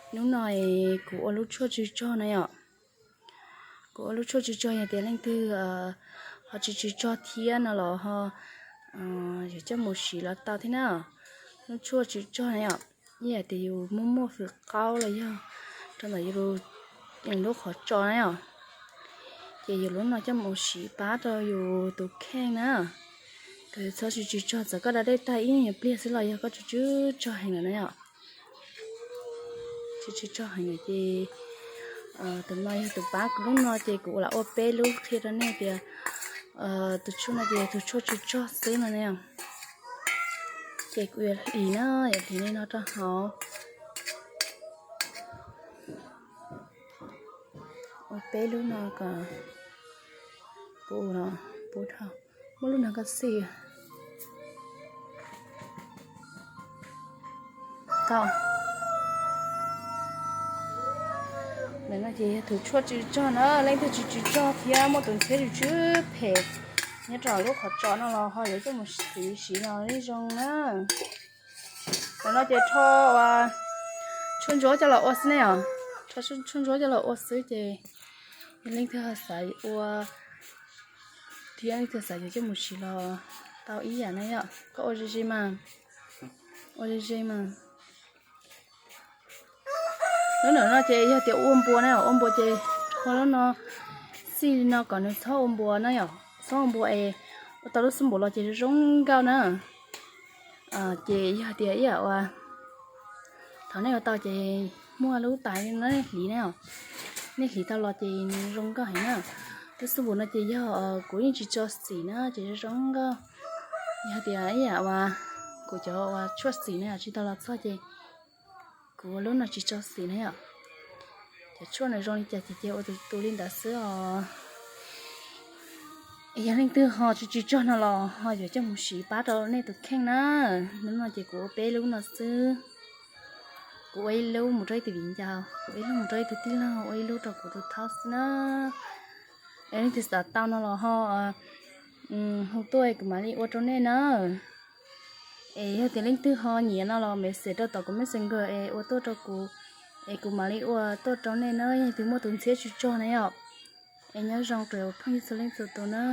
Hnub no kuv ua lub tshuaj tsw tsog na yom. Kuv ua lub tshuaj tsw tsog, yog tias leej twg ho tsw tsw tsog thiab no los ho yuav coj mus siv los tau thiab na. Lub tshuaj tsw tsog na yom, ib yam tias yus muaj muaj fwm qaub los yog rau ntawm yus lub qhov tsos na yom, ces yus lub no coj mus siv pab rau yus tus kheej na. Kom yus txhob tsw tsw tsog, txawm koj da dej tag ib nyuag pliag xwb los yog koj tsw tsw tsog heev lawm na yom. Tsw tsw tsog heev lawm ces tus no yog tus pab kuv lub no, ces kuv lam ua peb lub qhia rau nej tias tus tshuaj no ces yog tus tshuaj tsw tsog xwb no na. Ces kuv yuav hliv na, yuav hliv li no rau hauv. Ua peb lub no kom puv, puv dhau, muab lub no koj xij tau. Ntawm no ces yog tus tshuaj tsw tsog na, leej twg tsw tsw tsog thiab muaj tus ntxhiab tsw tsw phem nyob rau lub qhov tsos no los ho yuav coj mus siv siv los yeej zoo na. Ntawm no ces rho tshuaj ntsuab coj los ua xwb ne os, rho tshuaj ntsuab coj los ua xwb ces yog leej twg ho xav ua thiab leej twg xav yuav coj mus siv los tau ib yam na yom. Koj ua ze ze mas, ua ze ze mas. Lub ntawm no ces yog tias ua npua na, ua npua ces rho lub no xij li no kom nws txhob ua npua na yom, txhob ua npua es ua tau lub xub npum los ces zoo nkauj na. Ces yog tias ib yam uas thaum nej ua tau ces muaj lub tais no nej hliv na, nej hliv tau los ces nws zoo nkauj heev na. Lub xub npum no ces yog kuv yeej tsis tso xim na ces zoo nkauj. Yog tias ib yam uas kuv cov uas tshuaj xim na tsis tau los txog ces kuv ua lub no tsis tso xim na yom. Cov tshuaj nws zoo li cas ces cia ua tus li ntawd xwb os. Yog leej twg ho tsw tsw tsog no los ho yuav coj mus siv pab rau nej tus kheej na. Hnub no ces kuv ua peb lub no xwb. Kuv ua ib lub mus rau ib tug viv ncaus, kuv ua ib lub mus rau ib tug tij laug, ua ib lub rau kuv tus thaub xwb na. Es leej twg xav tau no los ho hu tuaj es kuv mam li ua rau nej na. Es yog tias leej twg ho nyiam no los message rau tom kuv messenger es ua tuaj rau kuv, es kuv mam li ua tuaj rau nej na. Yog leej twg muaj tus ntxhiab tsw tsog na yom. Es nyob zoo rau phooj ywg txhua leej txhua tus na.